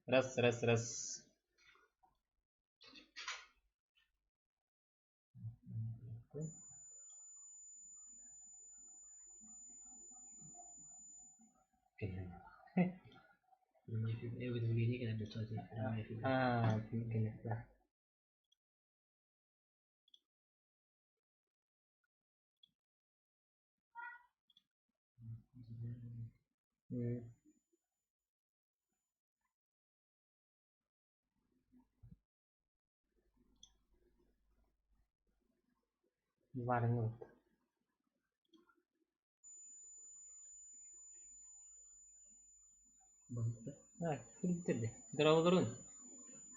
Раз, раз, раз. Аа, Баарыҥҥа Бүтэрдэ. Дорооболорун.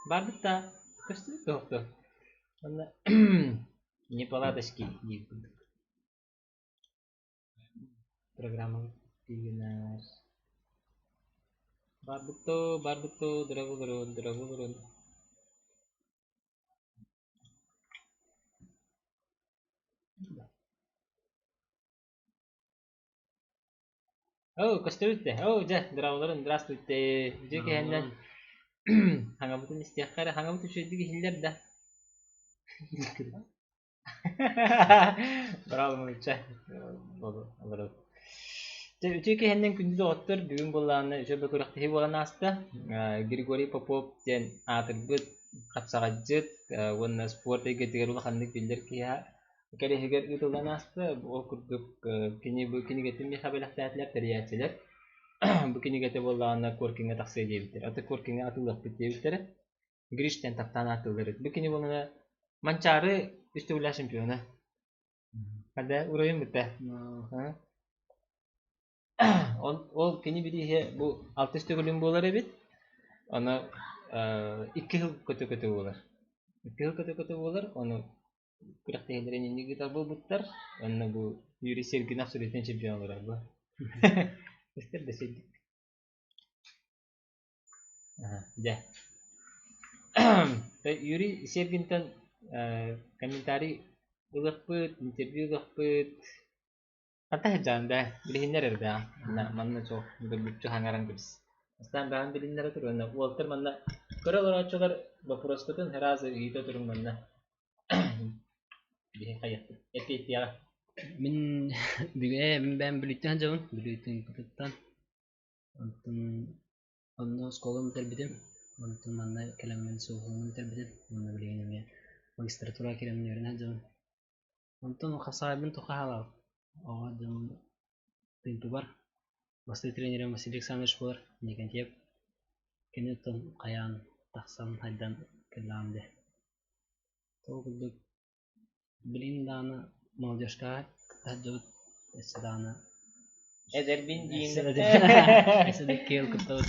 Барбыт да көстүбүт да Онно неполадочки диир курдук. Программа тигинэр. Барбыт доо, барбыт доо, дорооболорун, дорооболорун. Оо, көстүбүт дээ. Оо, дьэ, дорооболорун, здравствуйте. Дьиэ киһиннэн хаҥабытын истиэххэ эрэ, хаҥабыт үчүгэйдик иһиллэр да. Браво, мучча. Олору. Дьэ, үтүө киһиннэн күндү доҕоттор, бүгүн буоллаҕына үчүгэй күрэхтэһии буолан ааста. Григорий Попов диэн аатырбыт хапсаҕайдьыт уонна спорт эйгэтигэр улаханнык биллэр киһи кэриэһигэр ыытыллан ааста. Ол курдук кини бу кинигэтин миэхэ бэлэхтээтилэр тэрийээччилэр. Бу кинигэтэ буоллаҕына Коркиҥҥа тахсыа диэбиттэр. Аты Коркиҥҥа атыылыахпыт диэбиттэрэ. Гриш диэн таптаан ааттыыллар эбит. Бу кини буоллаҕына Манчаары үс төгүллээх чемпиона. Хада уруйун бүтэ. Ол, ол кини бирииһэ бу алтыс төгүлүн буолар эбит. Ону икки сыл көтө-көтө буолар. Икки сыл көтө-көтө буолар. Ону күрэхтэһиилэрин инник ыытар буолбуттар. Онно бу Юрий Сергинов сүрүтүн чемпион олорор бу. Истэр да сирдик. Дьэ. Юрий Сергинтэн комментарий ылыахпыт, интервью ылыахпыт. Ханта сылдьаҕын бээ, билиһиннэр эрэ бээ. Манна суох бүлүччү хаҥаран кэбис. Бастаан бэҕэн билиннэрэ тур уонна уолтар манна көрө олорооччулар боппуруоскутун сразу ыйыта туруҥ манна. Биһи хайыахпыт эппиэттиэҕэ. Мин бүгүн бэйэм Бүлүүттэн сылдьабын. Бүлүүттэн Кытыттан. Онтон онно оскуоланы бүтэрбитим. Онтон манна кэлэммин суоһууну бүтэрбитим. Уонна билигин эмиэ магистратура киирэммин үөрэнэ сылдьабын. Онтон хасаайбын тоҕо хаалабын. Оҕо дьон тыымпыбар бастакы тренерим Василий Александрович буолар, Никонтьев. Кини оттон хайаан тахсан хайдан кэллэҕим дии. Ол курдук билигин даҕаны молодежкаҕа кытта сылдьабыт, өссө даҕаны Эдэрбин диин. Өссө да киэл кыттабыт.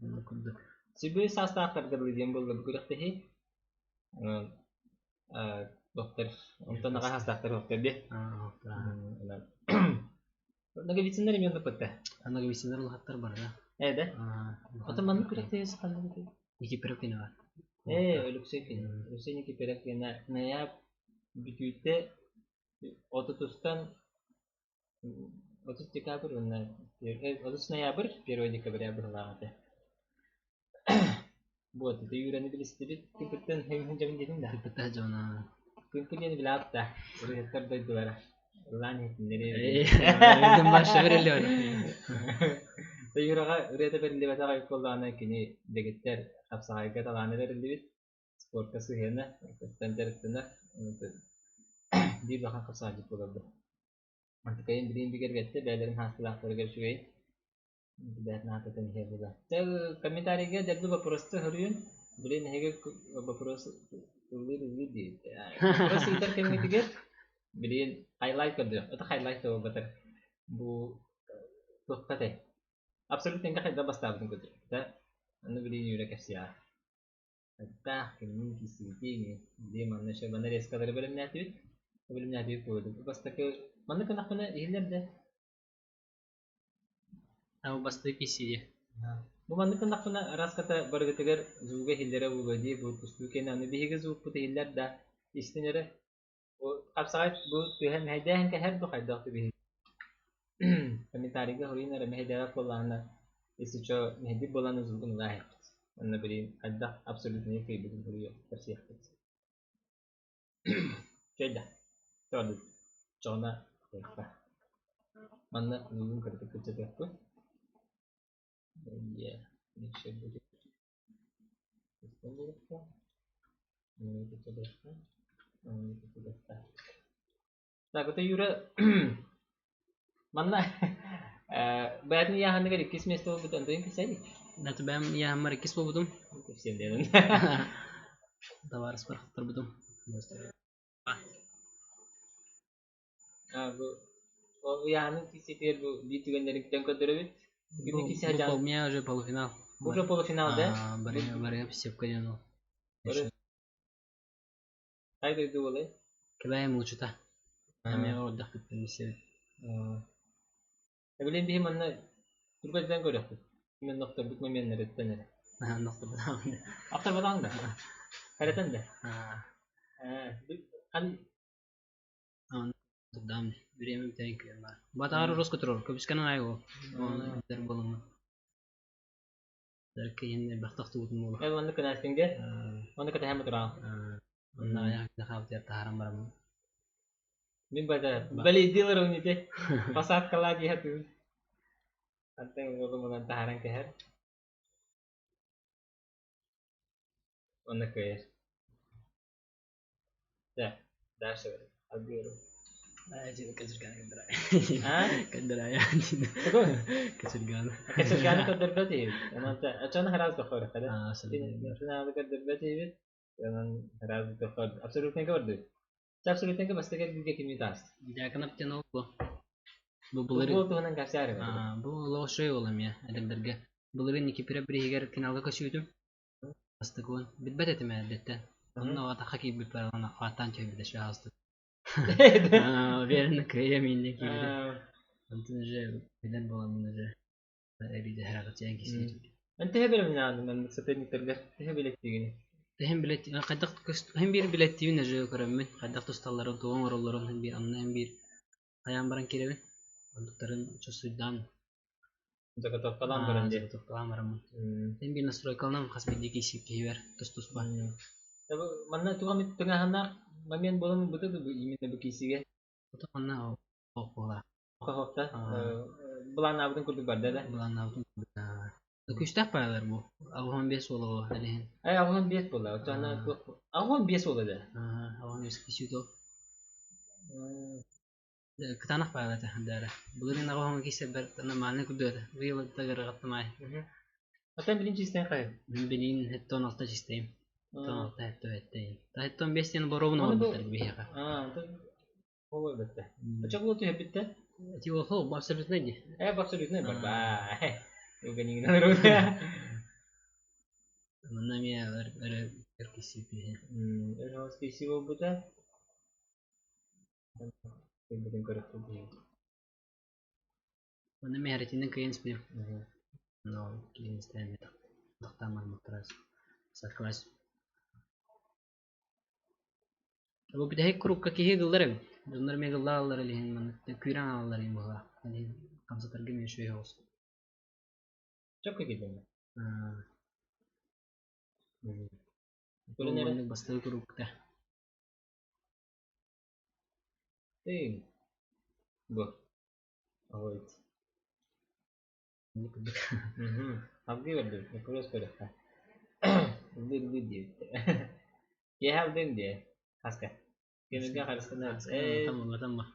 Оннук курдук. Сүбү саастаахтарга дылы диэн буолла бу күрэхтэһии. Доктор, онтон аҕа саастаахтар доктор дии. Ноговицыннар эмиэ оннук кытта. Ноговицыннар улахаттар барда. Ээ да? Ото маннык күрэхтэһии сахалыы Никиперов кини бар. Ээ, Өлөксөй кини. Өлөксөй Никиперов кини нояб бүтүүтэ отутустан 30 декабрь уонна 30 ноябрь, 1 декабря быһылаах этэ. Вот, ити үүрэни билистибит. Тыыппыттан хыҥ-хыҥ диэтиҥ да? Тыыппытта дьоно. Тыыппы диэни билээт да, ырыһыттар дойдулара. Ыллаан иһитиннэри. Юраҕа ырыата бэриллибэтэх эбит буоллаҕына, кини дэгиттэр хапсаҕайга талаана бэриллибит, спортка сыһыана, кыттан дьарыктанар, биир улахан хапсаҕайдьыт буоларбыт. Мантыкайын билигин бигэргэттэ, бэйэлэрин хаастылаахтарыгар үчүгэй Бэт наадатын иһэ була. Комментарийга дэрби вопросты суруйун. Блин, эһиги вопрос ыллыыр ыллыыр диир. Вопрос ыытар кэмҥитигэр билигин хайлайт көрдүөх. Это хайлайт буолбатар. Бу туохха этэй? Абсолютно эҥгэ хайдах бастаабытын көрдүк. Да, аны билигин үөрэ кэпсиэҕэ. Хайдах кимниин киирсибитий дии манна еще манна резкалары бэлэмнээтибит. Бэлэмнээтибит буолуо. Бастакы манна гынахпына иһиллэр да. Бастыы киирсиигэ. Бу маннык гыннахпына араската барыгытыгар звуга иһиллэрэ буолуо дии бу тустуу кэннэ аны биһиги звукпут иһиллэр да истин эрэ бу хапсаҕай бу түһэн мэһэйдээһин кэһэр ду хайдах түбүһүй комментарийга суруйун эрэ мэһэйдээбэт буоллаҕына если чё мэһэйдиир буолан звугун ылаа иһэппит. Онно билигин хайдах абсолютнай кыайбытын суруйа көрсүөхпүт. Чөйдө. Тоҕо Чоҕуна кыайыахха. Манна бүгүн кырдьык кыччатыахпыт. Меньше будет. Так, это Юра манна бэйэтин ыйааһыныгар иккис миэстэ буолбут онтон кэпсээник. Это бэйэм ыйааһыммар иккис буолбутум. Кэпсиэм диэн. Табаарыспар хаптарбытым. А, бу ол ыйааһынын кисситигэр бу биир түгэннэриттэн көрдөрөбүт. Бу, бу у меня уже полуфинал. Уже полуфинал, да? Бары бары сепка диэн ол. Хай дойду буолай? Кэбээйи муучута. Эмиэ ордох бүттүн сир. Эбилин биһи манна түргэтэн көрөхпүт. Мен нохторбут моменнарыттан эрэ. Нохторбутаҕын. Ахтарбатаҕын да? Харэтэн да? Хан Турдаам бириэмэ бүтэрин кэлэн баар. Батаҕар урус көтөрөр, көбүскэнэн аайы ол. Оны болуммут. Киһин элбэх тохтубутум буолуо. Эл маннык кынаастыҥ Онно кэтэһэн бутураҕын. Онно айах хаабытыгар таһааран бараммын. Мин бата балейдилар уните посадкалаа дии сатыыбын. Антон уолу мунан таһааран кэһэр. Онно кыайар. Да, дальше алгыырым. Кэдэрайа. Кэчиргааны. Кэчиргааны көрдөрбөт иһибит. Онон оччону хараас дохор хада. Финалы көрдөрбөт иһибит. Онон хараас дохор. Абсолютнайга бардыбыт. Абсолютнайга бастакы эргииргэ кимни таас? Дьааканап диэн ол бу. Бу былыр Бу туһунан кэпсээр Бу олох үчүгэй уол эмиэ эдэрдэргэ. Былырыын Никипирэ бирииһигэр финалга көсүүтүм. Бастакыбын билбэт этим эрдэттэн. Онно атахха киирбиппэр уонна хааттаан түһэрбитэ шаастык. Уверенно кыайыам инньэ киирбитим. Онтон уже билэн буоламмын уже эбиитэ һэрэҕичээн кисиир. Эн төһө бэлэмнээҕин маннык соперниктаргар төһө билэттигини? Тэһин билэт хайдах һин биир билэттиибин уже көрөммүн хайдах тусталларын тугу оҥороллорун һин биир онно һин биир хайаан баран киирэбин. Онтуктарын чувствуйдаан Заготовкалаан баран дии. Заготовкалаан бараммын. Син биир настройкаланан хас биирдии киһибэр тус-туспа. Манна туох эмит тыҥааһыннаах момент буолан ылбыта дуу именно бу киисигэ? Манна буола. Хохохта былааннаабытын курдук барда да? Былааннаабытын курдук. Күүстээх паайлар бу. 85 буола элиһин. Ай 85 буола. Оччоҕуна туох 85 буола да? 85 киси то. Кытаанах баҕайы этэ даара. Былырыын аҕа киирсэрбэр нормальный курдук этэ. Быйыл ыгырыгаттым аай. Атын билин чистэн хайа? Мин билигин хэттон алта чистейм. Хэттон алта хэтто хэттейм. Хэттон бес диэн боруобун оҥорбуттар биһиэхэ. Аа, ол эбэтэ. Очо булу түһэрбиттэ? Ити ол абсолютно дии. Э, абсолютно барба. Уганиҥ Манна эмиэ өрө өр киирсибит. Өр киирсии буолбута. Кэлбитин көрөхпүт диэбит. Манна мэһэрэтинэн кыайан испитим. Но киһини истээн тохтоон барбыттара саккылас. Бу бүтэһик курукка киһи ыллар эбит. Дьоннор эмиэ ыллааллар илиһин маннык күүрэн ааллар иһин быһалаах. Илиһин хамсатарга эмиэ үчүгэй оҕус. Чөккө киирдиҥ. Бу маннык бастакы курукта. Тыын. Бу. Оҕойт. Алгыы бэрдим, вопрос көрүөххэ. Ыллыы-ыллыы диэбиттэр. Киэһэ алдыым диэ. Хаска. Кемергэ харыстанар. Ээ. Тамма,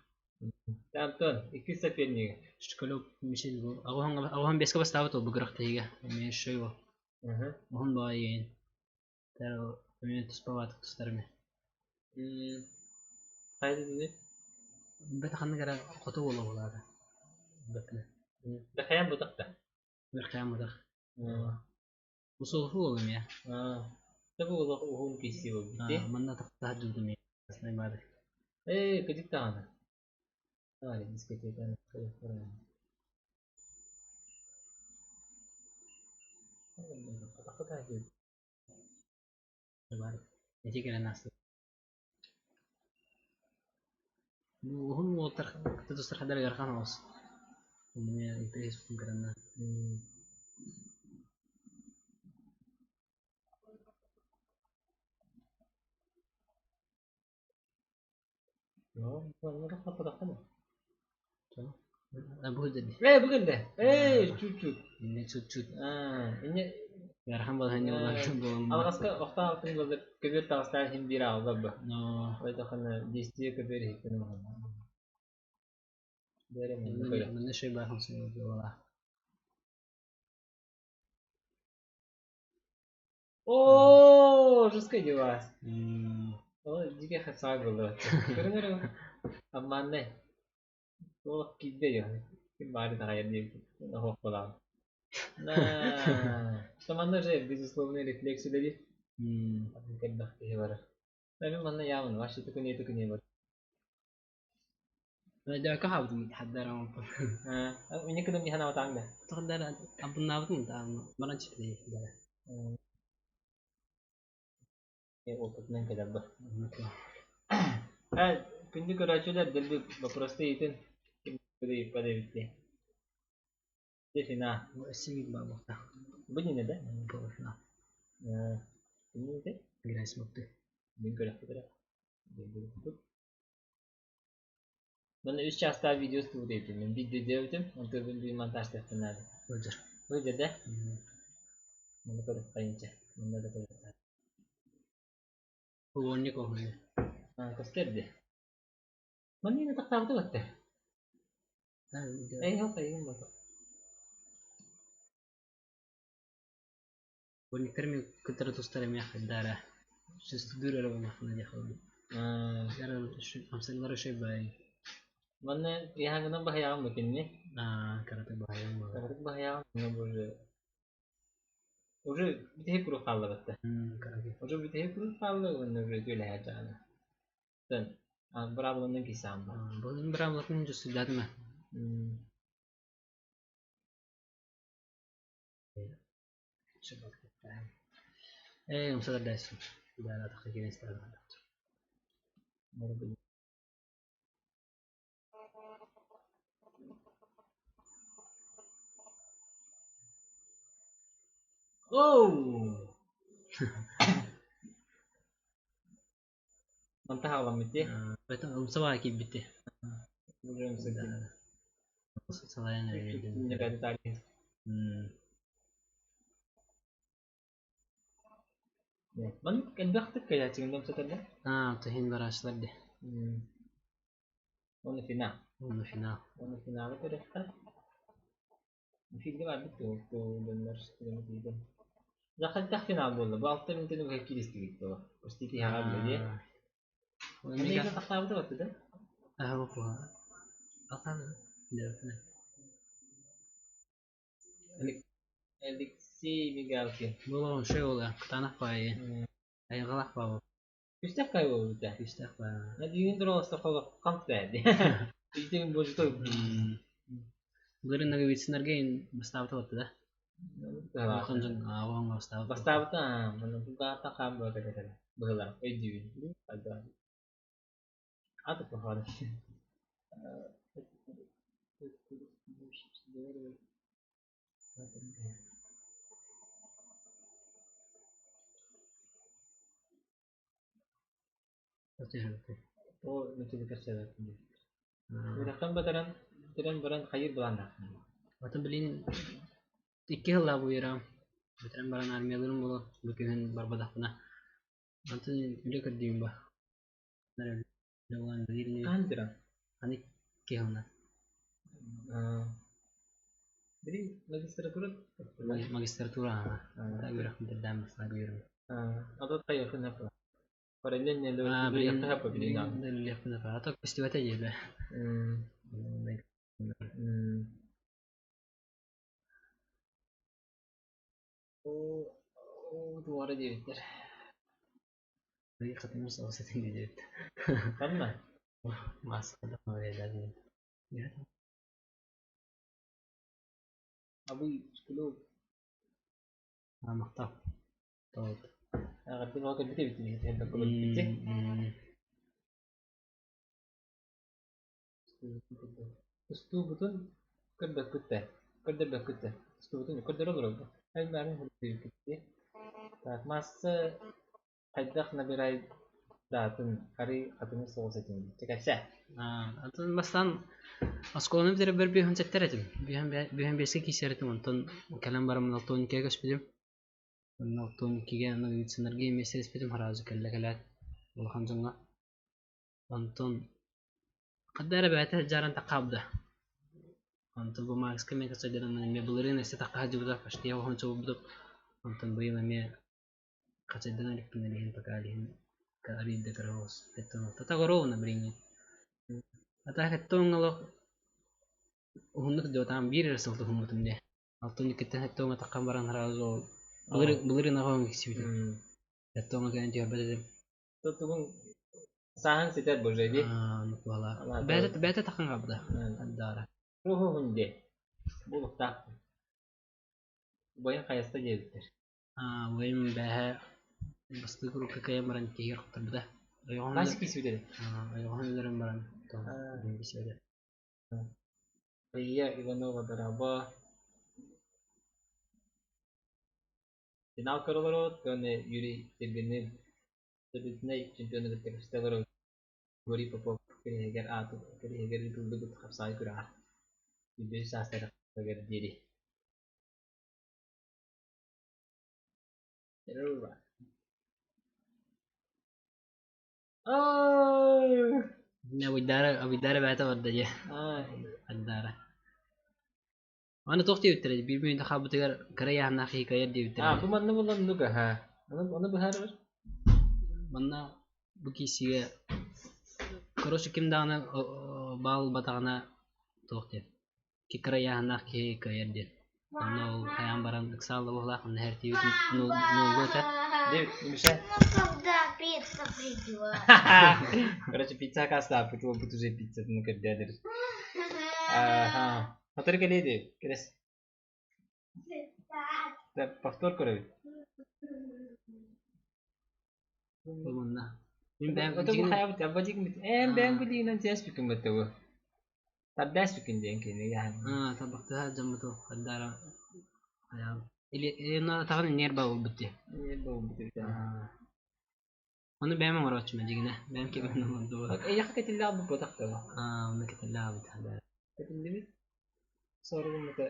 Антон, иккис сопернига. Школёк Мишель бу. Аҕыһан бэскэ бастаабыт ол бу күрэхтэһиигэ. Эмиэ шөй ол. Уһун баҕайы Эмиэ туспа баатык тустар ини. Хайа дедини? Бэт ханнык эрэ хоту буола буолаата. Бэккэ. Бэхэйэн бутах да? Бэхэйэн бутах. Усуоху уол эмиэ. Табы олох уһун киси буолбут. Манна тахтаһар дьылдым баады. Ээ, кыдьык даҕаны. Давай, дискотека. Ити кэлэн ааста. Бу уһун уолтар тутустар хадары ыарахан оҕус. Эмиэ интэриэс кыранна. Ээ, бу кэллэ. Ээ, чуть-чуть. Инне чуть-чуть. Инне Ыарахан балаһыанньа буолан Алҕаска охтоох алтын буоллар көбүөр таҕыстаах иһин биир аҕаллар бу. Но Ойдохоно действие көбүөр иһиттэн Манна шөй баахан буолла. Оо, жесткая дела. Ол дьиҥэ хапсаҕай буолла. Көрүҥ эрэ, обманнай. Туох киирдэ дьон. Ким баары таҕайар диэбит. Оһох буолаҕын. На, что манна же безусловный рефлекс үлэлиир. Атын кэлбэх киһи барар. Мин манна яамын, вообще түкүнэ түкүнэ бар. Дьака хаабытым хаддара оҥорбут. Инне кыдым диһан аватаң да. Тохдара абыннаабытым да баран чипли да. Опытынан кэлэр ба. Күндү көрөөччүлэр дэлби боппуруоста ыйытын ким ыйыппат эбит дии. Дьэ финал. Өссө баар буолта. Бу ньине да? Полуфинал. Кимниин этэй? Герасимовты. Мин көрөхпүт эрэ. Манна үс чаастаах видео устубут эбиппин. Мин биирдэ диэбитим, онтон биир монтажтыахпын наада. Сылдьар. Сылдьар да? Манна көрүөххэ Манна да көрүөххэ. Уонник оһуйу. Көстөр дии. Манна тахсаабыта батта. Эй, хоп, эйгин болто. Уонниктар мен кытары тустар эмиэ хайдаара. Сүстүдүр эрэ буоллахпына диэх буоллум. Амсаллара үчүгэй баай. Манна ыйааһыҥҥынан баһыйаҕын бу кинини? Карате баһыйан буолар. Карате баһыйаҕын уже уже бүтэһик куруук хааллыбатта. Карате. Уже бүтэһик куруук хаалла уонна уже үтүөлэһэр дьаҕана. Быраабыланан киирсэҕин ба. Былын быраабылатын дьуссуйдаатым ээ. Ээ, умсалар дайсың. Да, тахха киирэн истэҕин. Оу! Манта хаҕаламмыт дии. Умсабаа киирбитти. Уже умса киирбит. Салайан Маннык элбэхтик кэлээччигин да умсаталлар. Аа, туһин барааччылар дии. Уонна финал. Уонна финал. Уонна финалы көрүөххэ. Эфиргэ барбыт дуо дьоннор тиийдим. Хайдах финал буолла? Бу алта мүнүүтэни быһа кииристигит дуо? Почти тиһэҕэ билэ дии. Эмиэ тахсаабыта батты да? Аһа куһа. Атан Алексей Мигалкин. Буолуон шөй буолуо. Кытаанах баайы. Айылҕалаах баабы. Күстэх кай буолбута. Күстэх баайы. Надиин тураластахолох хамтаа ди. Итин божутой. Былырын Ноговицыннарга бастаабыта батты да? Улахан дьон аҕаҥ бастаабыт. Бастаабыта, манна тулгаата хаам бөҕө кэтэр. Быһылаах өйдүүбүн. Хайдах. Аты похуй. О, Үрэхтэн батаран, бүтэрэн баран хайыр былааннаахпын. Атын билин икки сыллаах буйарам. Бүтэрэн баран армиялыырым буолуо. Бу күһүн барбатахпына. Антон үлэ көрдүүм ба. Хаһан бүтэрэн? Аны икки сылынан. Били магистратура Магистратура үөрэх бүтэрдээн бастаан үөрүм. Ата хайыахын Параллельно билин А то көстүбэтэ диэбэ. Туора диэбиттэр. Хатыммыс оҕусатын диэбит. Ханна? Маскада Абый клуб. Махтал. Тоот. Эҕэрдэ бөҕө кэлбит эбит эбит Устуубутун көрбөккүт да, көрдөрбөккүт да. Устуубутун көрдөрө олоробут. Так, масса хайдах набирай Даатын арый хатыҥыр соҕус этиҥ дии. Чэ кэпсээ. Атын бастаан оскуоланы бүтэрэрбэр 57 этим. 55-кэ киирсэр этим, онтон кэлэн бараммын 62-гэ көспүтүм. Онно 62-гэ Ноговицыннарга миэстэлэспитим сразу кэллэ кэлээт улахан дьоҥҥо. Онтон ханна эрэ бэйэтэ сылдьааран таххаабыта. Онтон бу Макска эмиэ кацайдарынан эмиэ былырыын өссө тахха сылдьыбыта, почти оһон чобурбутум. Онтон быйыл эмиэ хачайдан иликпин илиһин пока илиһин арыйда кыра оҕус. Тата ровно билиҥҥи. А так эттэ олох уһуннук дьуотаан биир эрэ сыл туһуммутум дии. Алтын иккиттэн сэттэ уоҥҥа таххан баран сразу ол былырыын аҕа киирсибитим. Сэттэ уоҥҥа кэлэн түһэрбэт этим. Тугун сааһын ситэр бу дии. Бэйэтэ бэйэтэ таххан хаалбыта. Даара. Уһуһун дии. Булуктаах. Бойун хайаста диэбиттэр. Бойум бээһэ бастакы курукка кыайан баран тиһигэр хотторбута. Хас киирсибитэ? Ойоҕоһун өлөрөн баран киирсибитэ. Илья Иванова дорообо. Финал көрө олоробут уонна Юрий Сергеевич абсолютнай чемпиону кытта көрсө олоробут. Гурий Попов кириһигэр ааты кириһигэр ыытыллыбыт хапсаҕай күрэҕэр 105 саастарыгар диэри. Абыйдаара Абыйдаара бэйэтэ барда дии. Ардара. Аны туох диэбиттэрэ биир мүнүүтэ хаалбытыгар кыра ыйааһыннаах киһи кыайар диэбиттэрэ. А, бу манна буолан оннук аха. Ону быһаарар. Манна бу киисигэ короче ким даҕаны баал ылбатаҕына туох диэн кыра ыйааһыннаах киһи кыайар диэн. Онно ол хайаан баран ыксаалла буоллаах, онно иһэртиибит нуоллуо этэ. Дэвид, Миша. Когда пицца придет? Короче, пицца акаастааппыт, уолбут уже пиццатын көрдөөдөр. Аха. Хотор кэлиэ Дэвид, кэлэс. Повтор көрөбүт. Бу манна. Мин бэйэм Ото бу хайабыт абадигмит. Эм бэйэм билиинэн сиэспиккин баттабы. Тардааспыккын диэн кини яһан. Аа, табахтыһа дьаммыту хаддаара хайаан. Или таҕын нерва буолбут дии. Нерва буолбут эбит. Ону бэйэм оҥорооччум дьигинэ. Бэйэм кимэн оҥордубу. Эйиэхэ кэтиллээх буолбатах да. Аа, онно кэтиллээх эбит. Кэтиллибит. Соругум это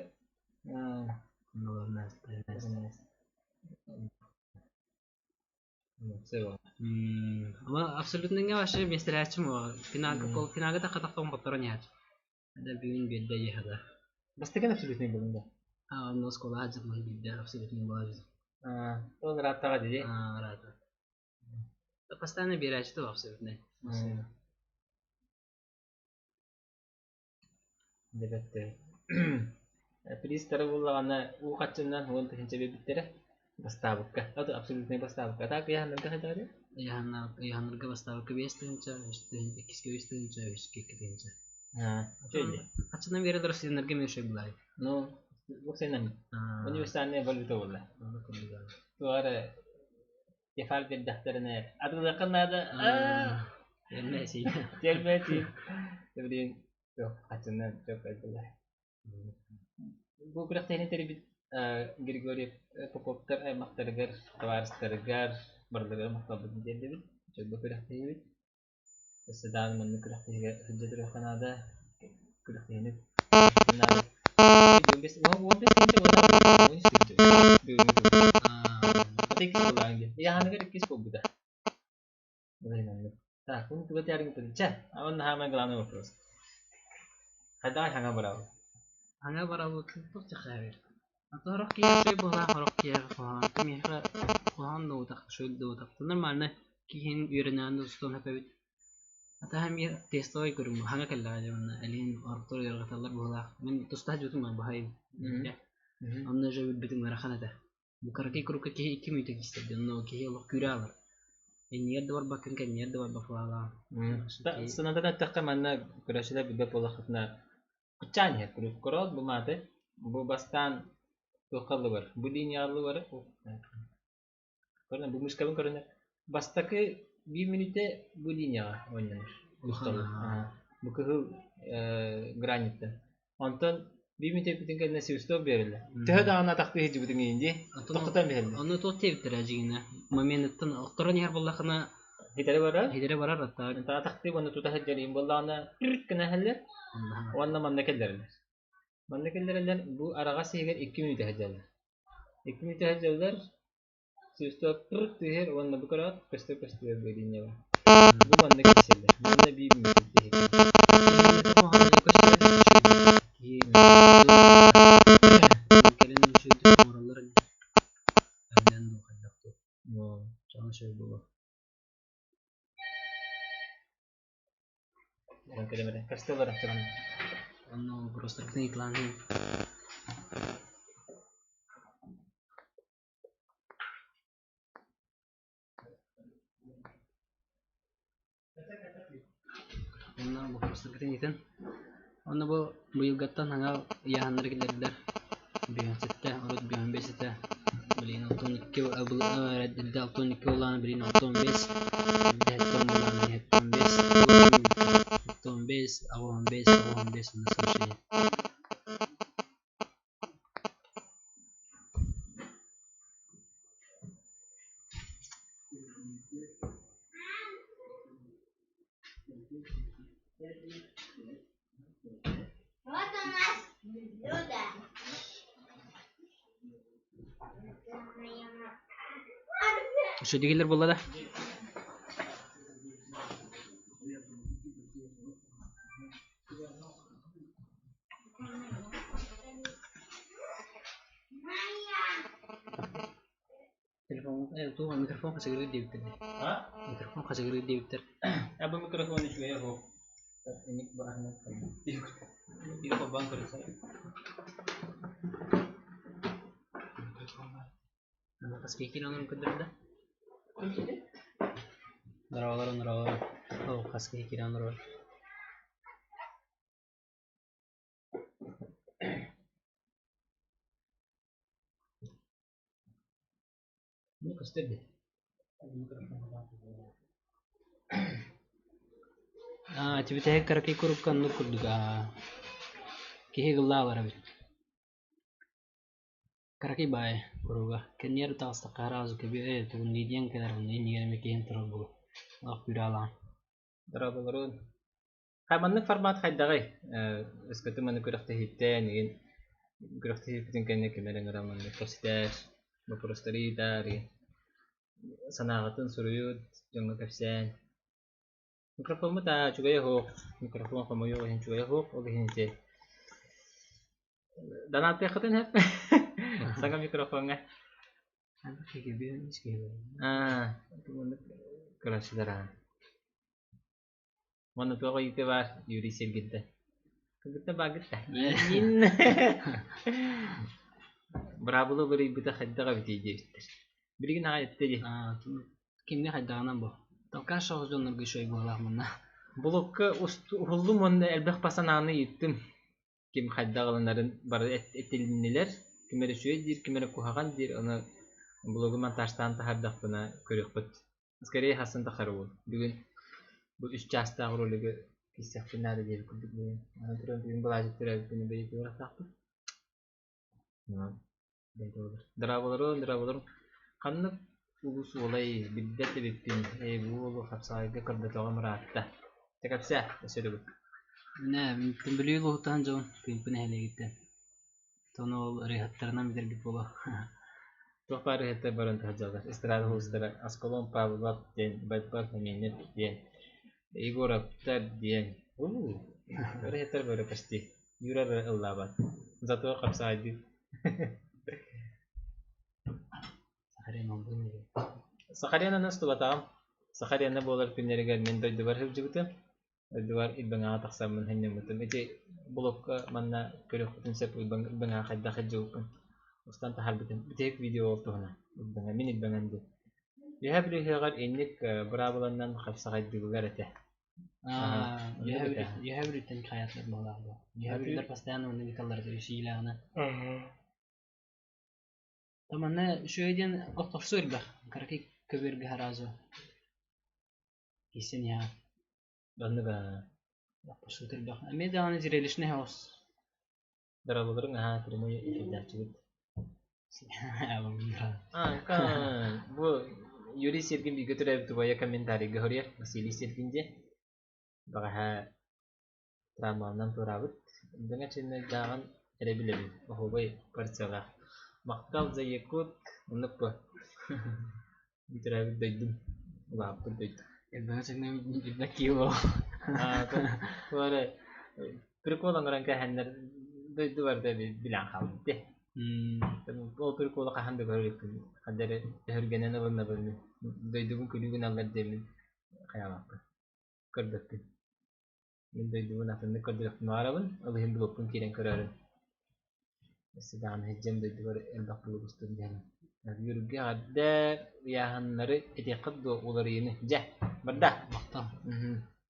Ама абсолютно вообще миэстэлээччим финалга полуфиналга тахха-тахха хотторон иһээччи. Да бүгүн биэрдэ иһэдэ. Бастакы абсолютный булун да. А, онно оскуола сылдьан биирдэ абсолютный буолар. Ол ырааттаҕа дии. Аа, ыраата. Постоянно биэрээччи да абсолютный. Дебетте. Приистары буллаҕына уу хаччынан 10 000 биэрбиттэрэ бастаабыкка. Это абсолютный бастаабыкка. А так ыйаһаннарга хайдах Ыйаһаннарга бастаабыкка 5 тыһыынча, иккискэ 3 тыһыынча, үһүскэ 2 тыһыынча. Хаччынан биэрэлэр студеннарга эмиэ үчүгэй булаай. Ну, уопсайынан универсальная валюта буолла. Туох эрэ кефаль биэрдэхтэринэ атыылыахха наада. Тиэрмэсий. Тиэрмэсий. Блин, туох хаччынан чөккөй буолла. Бу күрэхтэһиини тэрийбит Григорьев Поповтар аймахтарыгар, табаарыстарыгар барыларыгар махталбытын тиэрдэбит. Дьолго күрэхтэһиибит. Өссө даҕаны маннык күрэхтэһиигэ сылдьа туруохха наада. Күрэхтэһиини наада. Иккис буоллаҕыҥ дии. Ыйааһыныгар иккис буолбута. Так, ну туга тиэргин чэ, он самый главный вопрос. Хайдах хаҥа барабыт? Хаҥа барабыт туох тахаар. Сорох киһи үчүгэй быһыылаах, сорох киһиэхэ куһаҕан. Миэхэ куһаҕан да уутах, үчүгэй да уутах. Нормально киһин үөрэнэҕин да устуон сөп эбит. Атаһа эмиэ тестовай көрүҥ хаҥа кэллэҕэ дии уонна элиин ордук ыарырҕаталлар быһыылаах. Мин тустаах дьиэтим баһайым. Онно дьэ билбитим ыарахан этэ. Бу кыракый курукка киһи 2 мүнүүтэ киирсэр дии, онно киһи олох күүрэ аалар. Иннигэр да барбаккын, кэннигэр да барбаккын Санатан эттэххэ, манна көрөөччүлэр билбэт буоллаххытына, куччаан иһэр куруук көрөөт бу мааты бу бастаан туохха ыллыбар, бу линияҕа ыллыбар, көрүнэ бу мышкабын көрүнэ бастакы 1 мүнүүтэ бу линияҕа оонньонор бу кыһыл граниттан онтон 1 мүнүүтэ бүппүтүн кэннэ свисток биэрэллэр төһө даҕаны атахтыы сылдьыбытыҥ иһин дии тохтотон биэрэллэр Ону туох диэбиттэрэ дьиҥинэ моментыттан охторон иһэр буоллаххына. Хитэри барар. Хитэри барар аттаах. Атахтыы уонна тута сылдьар иин буоллаҕына түрт гына иһэллэр уонна манна кэллэрэллэр. Манна кэллэрэллэр бу араҕас иһигэр 2 мүнүүтэ сылдьаллар. 2 мүнүүтэ сылдьаллар сүүстэ түрт түһэр уонна бу көрөөт көстөр көстүбэр быылинньэ бар. Бу манна киирсэллэр. Манна биир мүнүүтэ Кэлин үчүгэйдик оҥороллор ини. Ардыан дуу хайдах дуу. Чаҕын үчүгэй буолуо. Онно вопростаргытын ыйыталаан Онно боппуруостаргытын ыытын. Онно бу быйылгаттан саҥа ыйааһыннары киллэрдилэр. Бүһүн сэттэ, урут бүһүн биэс этэ. Билигин 62 эрдэ 62 буоллаҕына билигин 65, эрдэ 70 буоллаҕына 75, 75, 85, 85 онно сообщение. Вот у нас блюдо. Үчүгэй буолла да? Телефон туох микрофон хачыгырыыр диэбиттэр дии. Микрофон хачыгырыыр диэбиттэр. Бу микрофон үчүгэйэ суох. Инник баарынан холбоон көрүсэ. Хас киһи онон көрдөрдө? Дороолорун, дороолорун. Оо, хас киһи киирэн олорор. Ну, көстөр дии. Аа, тибитэһик кыракый курукка оннук курдук аа киһи ыллаа барабыт. Кыракый баайы курууга. Кэнниэр таҕыстахха араас көбүө тугун диэн кэлэр онно иннигэр эмэ киһин турар буолуо. Олох күрэ-алаан. Дорооболорун. Маннык формат хайдаҕый? Өскөтүн маны күрэхтэһииттэн игин күрэхтэһииппитин кэннэ ким эрэ ыҥыран маннык кэпсэтэр, боппуруостары ыытар игин санааҕытын суруйут, дьоҥҥо кэпсээн. Микрофоммут аа үчүгэйэ суох, микрофон хомойуох иһин үчүгэйэ суох, ол иһин ити донаттыаххытын сөп саҥа микрофоҥҥа. Аа, көрөөччүлэр аа. Уонна туох ыйытыы баар Юрий Сергеевтэн? Кыргыттар бааргыт да? Иин Быраабыла уларыйбыта хайдах эбитий диэбиттэр. Билигин аҕай эттэ дии. Кимҥэ хайдаҕынан бу. Толкаш соҕус дьоннорго үчүгэй быһыылаах манна. Блокка уһуллум уонна элбэх пасанааны ыйыттым. Ким хайдах ылынарын бары этилиннилэр. Ким эрэ үчүгэй диир, ким эрэ куһаҕан диир. Ону блогу монтажтаан таһаардахпына көрүөхпүт. Скорее хассын тахсар уол. Бүгүн бу үс чаастаах ролигы киирсэхпин наада диэбит курдук бүгүн. Аны туран бүгүн былаадьык төрөөбүт күнүн бэлиэтии барахтаахпыт. Дорооболорун, дорооболорун. Ханнык улуус уолай билбэт эбиппин. Ээ, бу уолу хапсаҕайга көрбөтөҕүм ыраатта. Чэ кэпсээ, өссө төгүл. Мин Бүлүү улууһуттан дьон Тыымпы нэһилиэгиттэн. Тону ол ырыаһыттарынан билэргит буолуо. Туох баар ырыаһыттар баран таһырдьаллар. Эстрада улуустара Аскалон Павлов диэн, Байбал Хаменев диэн, Егоровтар диэн. Уу, ырыаһыттар бары почти. Юра эрэ ыллаабат. Зато хапсаайдыы. Сахарен олбун диye. Сахаренаны устубатаҕым. Сахарена буолар күннэригэр мин дойдубар сылдьыбытым. Дойдубар Илбэҥэҕэ тахсаммын сынньаммытым. Ити блокка манна көрүөхпүтүн сөп Илбэҥэҕэ хайдах сылдьыбыппын устан таһаарбытым. Бүтэһик видео ол туһунан. Илбэҥэ, мин Илбэҥэм диэн. Үөһээ Бүлүү ыһыаҕар инник быраабыланнан хапсаҕайдыыллар этэ. Үөһээ Бүлүүттэн хайаатылар баҕалаах буо. Үөһээ Бүлүүлэр постоянно онно ыыталлар этэ үсиилээҕинэ. Манна үчүгэй диэн охторсуу элбэх. Кыракый көбүөргэ сразу киирсэн иһэҕин. Оннук аа. Охторсуу элбэх. Эмиэ даҕаны зрелищный соҕус. Дорооболоруҥ аһаа прямой эфирдээччибит. Аҥка бу Юрий Сергин бииргэ төрөөбүт убайа комментарийга хоруйар Василий Сергин диэн. Бэҕэһээ травманан туораабыт. Дэҥэ чыннайдааҕын эрэ билэбин. Оһуобай парциялаах. Махтал за Якут. Оннук бу. Төрөөбүт дойдум. Улааппыт дойдум. Элбэҕи чыннай кило. Туора прикол оҥорон кээһэннэр дойду барыта билэн хаалбыт дии. Ол приколу хаһан да көрө иликпин. Ханна эрэ өһүргэнэн ылыннабын мин. Дойдубун күлүү гыналлар диэммин хайаабаппын. Көрбөппүн. Мин дойдубун атыннык көрдөрүөхпүн баҕарабын. Ол иһин блокпун киирэн көрөөрүн. Өссө даҕаны сылдьан дойдубар элбэх блог устун диэн. Юрга эҕэрдэ ыйааһыннары этиэххит дуо уларыйыыны? Дьэ, барда. Махтал.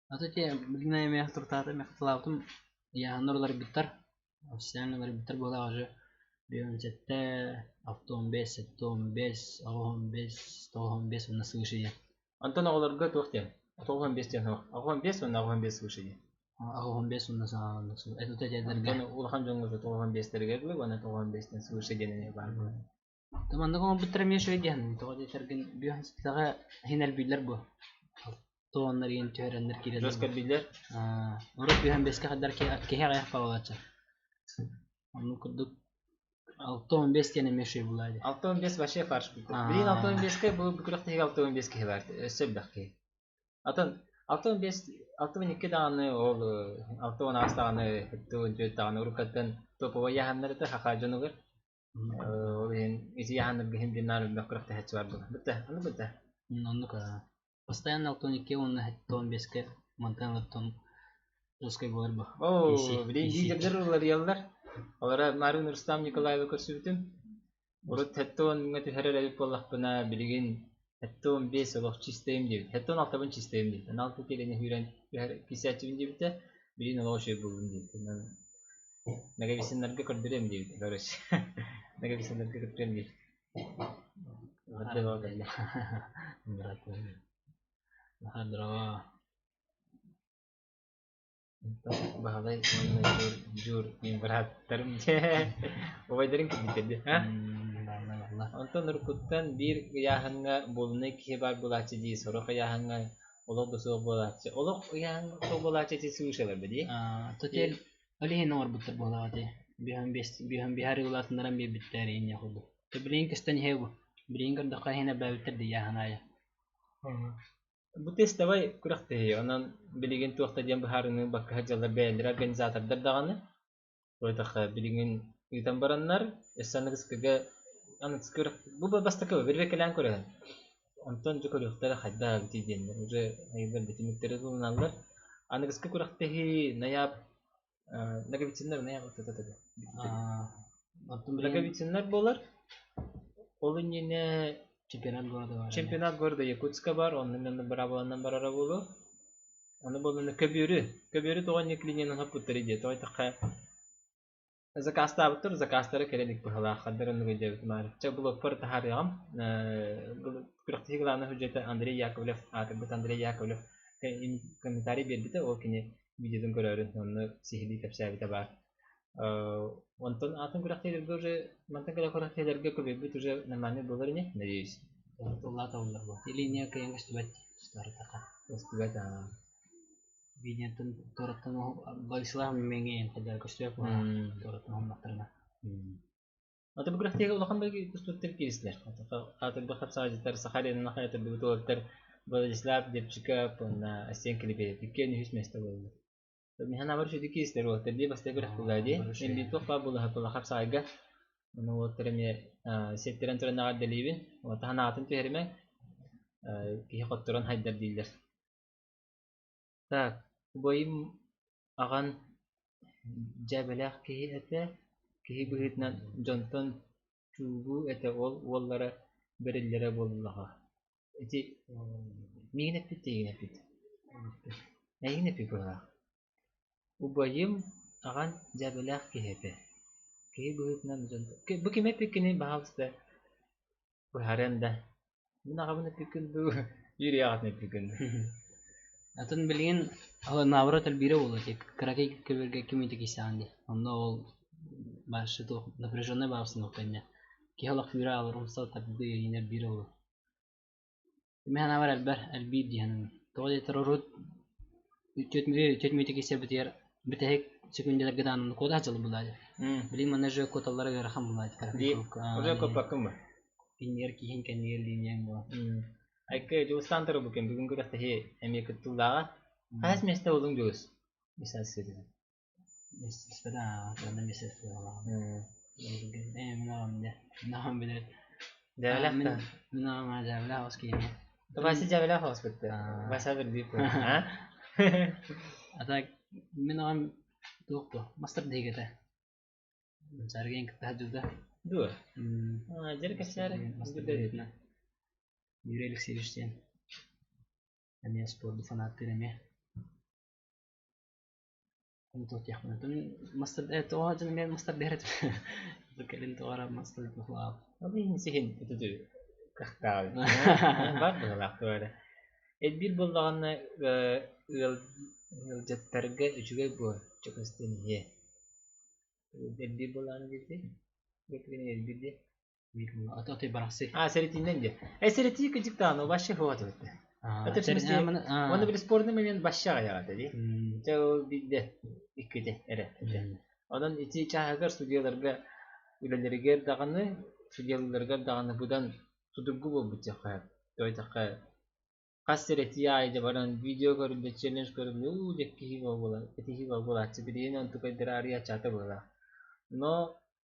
Ата те билигин эмиэ туртаата мехталаабытым ыйааһыннар уларыйбыттар. Официально уларыйбыттар буолаах уже 57, 65, 75, 85, 95 уонна свыше диэн. Онтон оҕолорго туох диэн? 95 диэн суох. 85 уонна 85 свыше диэн. 85 уонна саҕаланна это дьэдэргэ. Улахан дьоҥҥо 95-тэригэр дылы уонна 95-тэн свыше диэн эмиэ баар буолар. Маннык оҥорбуттара эмиэ үчүгэй диэн. Тоҕо диэтэргин бүөх сыттаҕа иһин элбииллэр буо. Тооннор иһин түһэрэннэр киирэллэр. Жестко элбииллэр. Урут бүһэн бэскэ хаддар киһи аҕыйах павалааччы. Оннук курдук 6-15 диэн эмиэ үчүгэй буолаа дии. 6-15 вообще фарш бүттэ. Билигин 6-15-ке бу күрэхтэһиигэ 6-15 киһи баар. Өссө элбэх киһи. Атын 6-15 6-12 даҕаны ол 6-18 даҕаны 7-14 даҕаны уруккаттан топовай яһаннар этэ хаха дьонугар. Ол иһин ити яһаннарга иһин диэн наар элбэх күрэхтэһээччи бар буолар. Бүтэ, аны бүтэ. Оннук постоянно 6-12 уонна 7-15-ке мантан оттон русскай буолар бу. Оо, билигин лидердэр уларыйаллар. Олора Марин Рустам Николаевы көрсүбүтүм. Урут 7-10-ҥа түһэрэр эбит буоллахпына, билигин 7-15 олох чистейим диэбит. 7-16-бын чистейим диэбит. Алты киилэни сүүрэн түһэр кисээччибин диэбитэ. Билигин олох үчүгэй буоллум диэбит. Онон Наговицыннарга көрдөрүөм диэбит. Короче, Наговицыннарга көрдөрүөм диэбит. Здорово. Баһылай уонна Дьуур, Дьуур мин бырааттарым убайдарым кэлбиттэр дии, а? Онтон уруккуттан биир ыйааһыҥҥа буолунай киһи баар буолааччы дии, сорох ыйааһыҥҥа олох да суох буолааччы. Олох ыйааһыҥҥа суох буолааччы ити слышала бы дии. Тотел ол иһин оҥорбуттар буолаҕа дии. Биһэн биэс биһэн биһари улаатыннаран биэрбиттэр иһин курдук. Билигин көстөн иһэ бу. Билигин көрдөххө иһин эбээбиттэр дии ыйааһын аайы. Бу тестовай күрэхтэһии, онон билигин туох да диэн быһаарыныы ылбакка сылдьаллар бэйэлэрэ организатордар даҕаны. Буотахха билигин ыытан бараннар, өссө аныгыскыга аныгыскы күрэх бу бастакы бирбэкэлээн көрөһүн. Онтон дьэ көрүөхтэрэ хайдах эбитий диэннэр уже айыллар бүтүннүктэри ылыналлар. Аныгыскы күрэхтэһии нояб Ноговицыннар Ноговицыннар буолар. Ол иннинэ чемпионат города бар. Чемпионат города Якутска бар, онно мен быраабыланан барара буолуо. Аны буоллуна көбүөрү. Көбүөрү тоҕо инник линиянан хоппуттар дии. Тоҕо эттэххэ заказтаабыттар, заказтара кэлэ илик быһалаах. Хандар оннук өйдөөбүтүм аары. Чэ, блокпар таһаарыаҕым. Күрэхтэһии главнай судьуйата Андрей Яковлев, аатырбыт Андрей Яковлев комментарий биэрбитэ. Ол кини видеотун көрөөрү онно сиһилии кэпсээбитэ баар. Онтон атын күрэхтэһиилэргэ уже мантан кэлэр күрэхтэһиилэргэ көбүөрбүт уже нормальный буолар ини, надеюсь. Туллаата буолар буо. Линия кыайан көстүбэт туоратаха. Көстүбэт аа. Видеоттан туораттан Владислав мэҥиэн хайдах көстүбэт буолар туораттан уһуннахтарына. Аты бу күрэхтэһиигэ улахан бэлги тустууктар кииристилэр. Аатырбыт хапсаҕайдьыттар Саха аренаны хайатырдыбыт уолаттар Владислав Дерчиков уонна Асен Клепетов иккиэн үһүс миэстэ буоллулар. Мин санаабар үчүгэй кииристилэр уолаттар дии бастакы күрэх буолла дии. Мин биир туох баар буолла буолла хапсаҕайга. Ону уолаттар эмиэ сиэттэрэн туран эҕэрдэлиибин. Таһан аатын түһэримэҥ. Киһи хотторон хайдар дииллэр. Так, убайым аҕан дьээбэлээх киһи этэ, киһи быһыытынан дьонтон чугуу этэ ол уоллара бэриллэрэ буоллаҕа. Ити миигин эппит эйигин эппит. Эйигин эппит быһыылаах. Убайым аҕан дьээбэлээх киһи этэ. Киһи быһыытынан дьонтон... Бу ким эппиккиний баһаалыста быһаарыан да. Мин аҕабын эппиккин дуу, Юрий аҕатын эппиккин дуу. Атын билигин наоборот элбиирэ буолуо дии. Кыракый көбүөргэ ким ити киирсэҕин дии. Онно ол башы туох напряженный баҕасын кэннэ. Киһи олох күүрэ аалар умса тардыы иинэр биирэ буолуо. Мин санаабар элбэр, элбиир дии саныыбын. Тоҕо диэтэр урут түөрт мүнүүтэ киирсэрбитигэр бүтэһик секундаларга даҕаны куота сылдьаллар буоллаҕа дии. Билигин манна уже куоталлара ыарахан буоллаҕа Дии, уже куоппаккын ба? Иннигэр киһиҥ кэннигэр лиинийэҥ буолар. Айка Дьулустаан Торобукин бүгүн күрэхтэһии эмиэ кыттыылааҕа. Хаһыс миэстэ буоллуҥ Дьулус? Вася дьээбэлээх оҕуспут Вася бирдиир А так мин аҕам туох дуо мастер диһигэтэ Саргыйан кытта сылдьыбыта. Дуо? Дьэр кэпсээри. Мастер диһигэтинэн Юрий Алексеевич диэн эмиэ спорду фанаттыыр эмиэ. Ол иһин сиһин ытытыы кыахтааҕый бар быһыылаах туох эрэ. Элбиир буоллаҕына ыал ыалдьыттарга үчүгэй буо чөкөстөн иһиэ. Элбиир буоллаҕына диэти элбиир диэ. А, сэрэтиинэн диэ. Э, сэрэтии кыдьык даҕаны вообще хуатыбыт. Это в смысле, уонна били спорный момент башша аҕыйаҕа дии. Дьэ ол биирдэ иккитэ эрэ. Онон ити чааһыгар судьуйаларга үлэлэригэр даҕаны, судьуйалыыларыгар даҕаны быдан судургу буолбут диэххэ сөп. Хас сэрэтии аайы дьэ баран видео көрүллэ, челлендж көрүллэ, уу дьэ киһи буола, этиһии буолааччы билигин онтукайдара арыйа аччаата быһыылаах. Но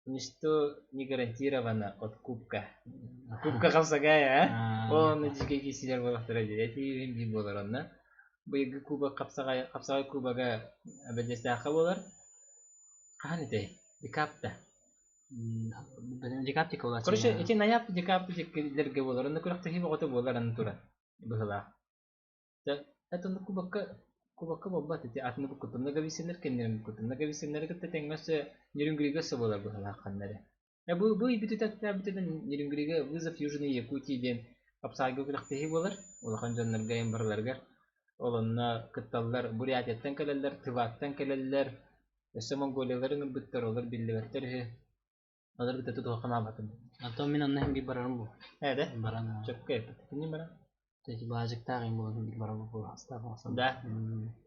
ничто не гарантировано от кубка. Кубка хапсагай, а? Ол дьикэй киисилэр буолахтара диир. Этии биир буолар онно. Быйылгы кубок хапсаҕай, хапсаҕай кубога Бэдьэстээххэ буолар. Хаһан этэй? Декабта. Декабтика буолар. Короче, ити ноябрь декабрь дьиккилэргэ буолар. Онно күрэхтэһии бөҕөтө буолар аны туран. Быһылаах. Это ну кубокка кубокка буолбат ити атын буккутун Ноговицыннар кэннилэрин буккутун Ноговицыннары кытта тэҥҥэ өссө Нерюнгрига өссө буолар быһыылаах ханна эрэ. Э бу бу бүтүтэ Нерюнгрига вызов Южной Якутии диэн хапсаайга күрэхтэһии буолар улахан дьоннорго эм барыларыгар. Ол онно кытталлар Бурятияттан кэлэллэр, Тываттан кэлэллэр, өссө Монголиялары ыҥырбыттар, олор биллибэттэр үһү. Олор кытта тутуохха мааматын. А то мин онно иһин барарым бу. Ээ да? Баран. Чөпкө эппит. Кини баран? Эти баажыктаах им буолан бир барар бу астаах Да.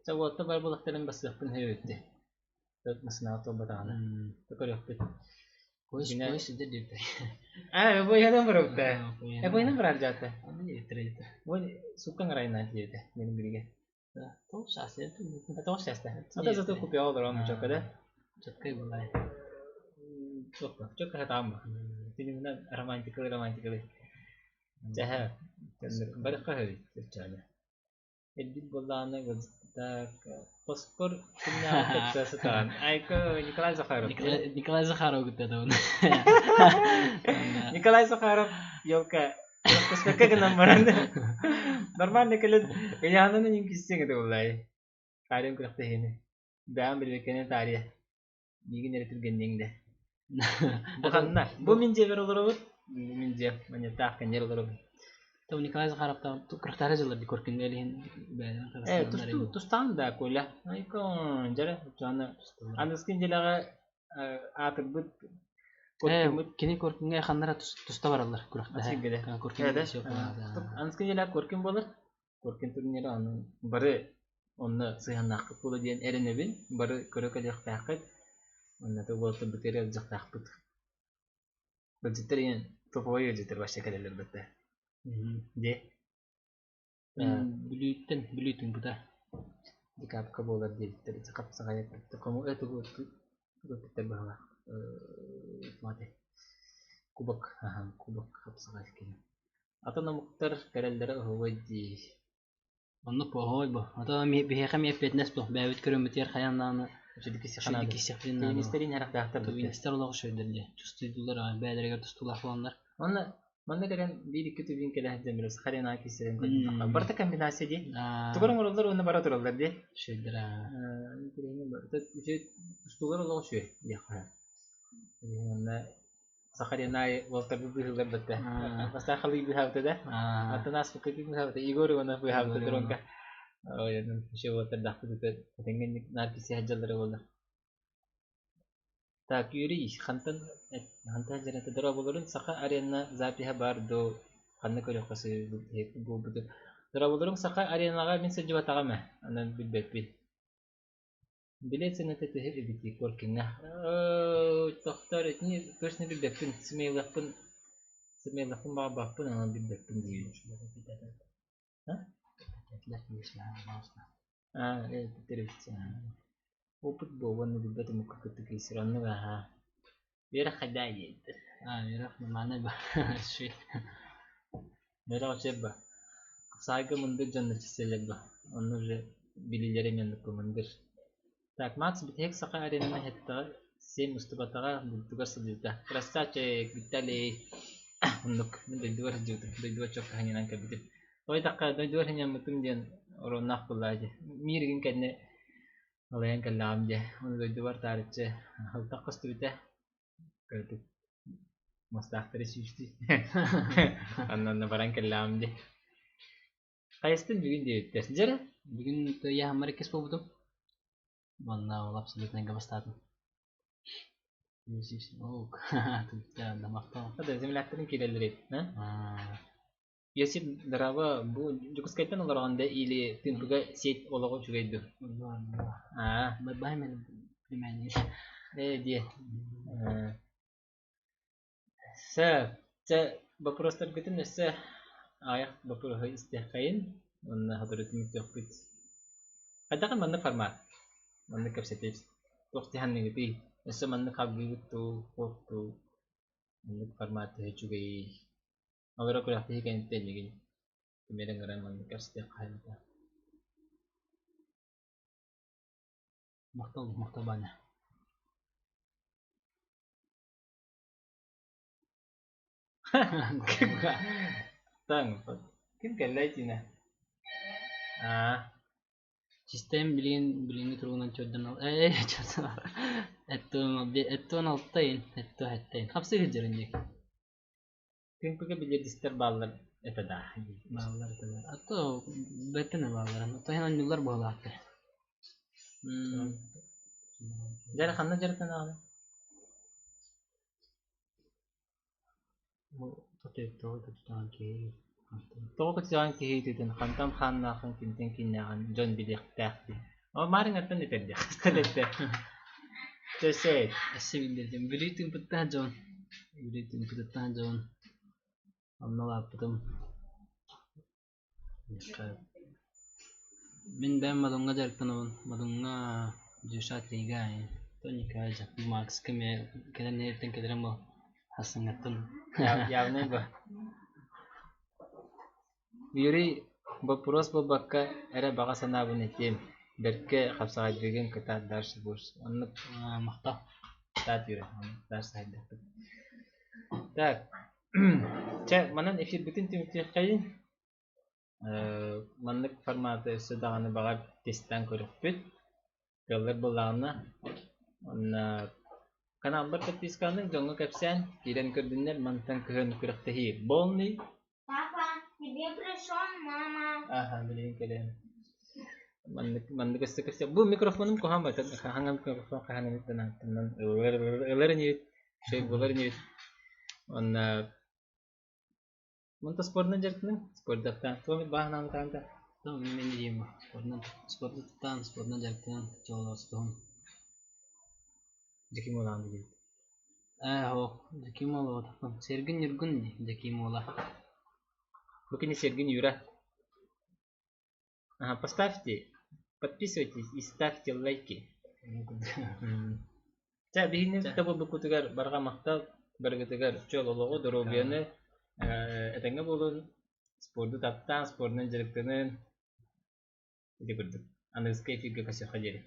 Чэ уотта бар булахтарын басыахпын хөйөттэ. Масынаҕа туолбатаҕына. Көрүөхпүт. Поезд поезд сидер диэбитэ. Аа, бу барабыта. Э, бу барар жаата. Бу суккан арайна диэбитэ менин бириге. Тоҕус чаас Тоҕус чааста. Ата зато купе олорон чөккө да. Чөккөй булай. Чөккө, чөккө хатаам. Тининен романтикалы романтикалы. Дьэһэ, барыхха сөбүт Элбит буоллаҕына так хоспор күннээҕи кытта сытаҕын. Айка Николай Захаров. Николай Захаров кытта табын. Николай Захаров елка Куспакка гынан баран нормально кэлэн ыйаанын иҥ киссиҥ этэ буоллаай. Таарыйан күрэхтэһиини. Бэйэм билбэккэнэн таарыйа. Миигин эрэ түргэнниэҥ да. Бу ханна? Бу мин дьиэбэр олоробут. Бу мин дьиэм. Манньыттаах кэннигэр олоробун. То Николай Захаровтан кырахтаары дьыллар ди коркинга илиһин Э, тусту тустаан да Коля. Айкон, дьэрэ, чаны. Аныскын дьэлэҕэ аатырбыт Коркиммут кини Коркинга ханнара туста бараллар күрэхтэһэ. Коркин Аныскын дьэлэҕэ Коркин буолар. Коркин турнира аны бары Онно сыһыаннаахпыт буолуо диэн эрэнэбин, бары көрө кэлиэхтээххит, уонна уолаттарбытыгар ыалдьыахтаахпыт. Ыалдьыттар ийэн топовой ыалдьыттар вообще кэлэллэр бытта. Дии. Бүлүүттэн Бүлүү тыымпыта. Декабрьга буолар диэбиттэр ити хапсаҕай эппиттэр хому э тугу тугу эппиттэр быһалаах кубок аха кубок хапсаҕай кини. Атын омуктар кэлэллэрэ оһуобай дии. Оннук буолуой бу. А то биһиэхэ эмиэ эппиэтинэс буо. Бэйэбит көрөммүтүгэр хайаан даҕаны Үчүгэй киһиэхпитин наада. Тувинистэрин харахтаахтар Тувинистэр олох үчүгэйдэр дии. Тустуйдулар бэйэлэригэр тустуулаах буоланнар. Онно манна кэлэн биир-икки тувин кэлэ сылдьан били Сахалин киирсэрин көрдөххө барыта комбинация дии. Тугар оҥороллор уонна бара тураллар дии. Үчүгэйдэр Үчүгэй тустуулар олох үчүгэй диэххэ. Онно Сахалин аайы уолтарбыт быыһыыллар бэтэ. Бастаан халыы быыһаабыта да. Антон ааспыкка ким быыһаабыта? Егор Иванов быыһаабыта дронка. Ой, еще уолтардаахпыт ыты этэҥҥэ наар киирсэ сылдьаллара буолла. Так, Юрий, хантан хантан дьарата дорооболорун Саха арена запиһа баар дуу? Ханна көрүөххэ буолбуту. Дорооболоруҥ Саха аренаҕа мин сылдьыбатаҕым ээ, онон билбэппин. Билиэт сыаната төһө эбитий Коркиҥҥа? Тохтоор, итини точно билбэппин, сымыйалыахпын сымыйалыахпын баҕарбаппын, онон билбэппин диибин. Аа, Опыт буолуон билбэт омукка кытта киирсэр оннук аһаа. Үөрэх хайдаа диэбиттэр. Аа, үөрэх нормальный ба. Үөрэх үчүгэй ба. Саайга мындыр дьоннор киирсэллэр ба. Онно уже билиилэрэ эмиэ оннук мындыр. Так, Макс бүтэһик саха аренаны иһэттэҕэ семь устубатаҕа бултугар сылдьыбыта. Красавчик, Виталий. Оннук. Мин дойдубар сылдьыбытым. Дойдубар чокка ханньанан кэлбитим. Тоҕо диэтэххэ, дойдубар ханньаммытым диэн оруоннаах буоллаа дии. Мииригин кэннэ Алайан кэллэҕим дии, ону дойдубар таарыччы алтах көстүбүтэ, кыратык мастаахтары сүүстүү онно баран кэллэҕим дии. Хайыстын бүгүн диэбиттэр. Дьэ Бүгүн тыйаһаммар иккис буолбутум. Уонна ол абсолютнайга бастаатым. Махтал. Земляктарын киирэллэр эбит. Йосип дорообо, бу Дьокуускайтан олороҕун да или Тыымпыга сеть олоҕо үчүгэй дуо? Аа, Бай мен племянник. Ээ диэ. Сөп. Чэ, боппуруостаргытын өссө аҕыйах боппуруоһу истиэххэйин уонна сотору түмүктүөхпүт. Хайдаҕый маннык формат? Маннык кэпсэтии. Туох дьаһанныгытый? Өссө маннык хайгыыбыт дуу, суох дуу? Маннык формат төһө үчүгэйий? Олоро күрэхтэһии кэнниттэн эйигин ким эрэ ыҥыран маннык кэпсэтиэх хаһыыта. Махтал, махтал Ваня. Таҥ, ким кэллэй Тина? Аа, Систем билигин билиҥҥи туругунан чөрдөн ээ эттуон алтайын эттуо хэттайын хапсыы сылдьарын диэки Тыымпыга билиэдистэр бааллар этэ да бааллар этэ да а то бэттэнэ бааллар оттон оонньууллар буолаахтар Дьэ ханна дьарыктанаҕын? Тоҕо көтүөҕүн киһи ыйытыытын хантан хааннааххын, кимтэн кииннээҕин дьон билиэхтээх дии. Ол маарыҥҥаттан этэрдиэх эттэ. Чэ сэй. Өссө биллэрдим. Бүлүү тыымпыттаах дьон. Бүлүү тыымпытыттаах дьон. Онно улааппытым. Мин бэйэм Модуҥҥа дьарыктанабын. Модуҥҥа Дюшат Рига, Тоника, Макска эмиэ кэлэн иһиттэн кэлэрим ол Хасыҥҥаттан. Явный ба. Юрий боппуруос буолбакка эрэ баҕа санаабын этиэм. Бэркэ хапсаҕайдыыгын кытаат дальше будешь. Оннук Махтал. Кытаат Юра, дальше сайдыахпыт. Так, чэ, манан эфирбитин түмүктүөххэйин. Маннык форматы өссө даҕаны баҕар тестаан көрүөхпүт. Кыаллар буоллаҕына, уонна каналбар подписканы дьоҥҥо кэпсээн, киирэн көрдүннэр, мантан кыһын күрэхтэһии полный. Папа, тебе пришел мама. Аха, билигин кэлэн. Маннык маннык өссө кэпсэ. Бу микрофонум куһаҕан байтан хаһан микрофон хаһан эмит ылар ылар инибит, шей булар инибит. Уонна Мунта спордунан дьарыктаныҥ, спордаттаан. Туох эмит бааһынаан таанта? Мен диим спордунан спорду туттаан, спордунан дьарыктанан чолоостуһун. Дьэким уолаан диэбит. Ээ, һоо, Дьэким уола буотахпын. Сергин Ньургун дии, Дьэким уола. Бу кини Сергин Юра. Ага, поставьте, подписывайтесь и ставьте лайки. Чэ, биһигини кытта буолбуккутугар барҕа махтал, барыгытыгар чөл олоҕу, доруобуйаны, этэҥҥэ буолун, спорду таптаан, спордунан дьарыктанын. Ити курдук. Аныгыскы эфиргэ көрсүөххэ диэри.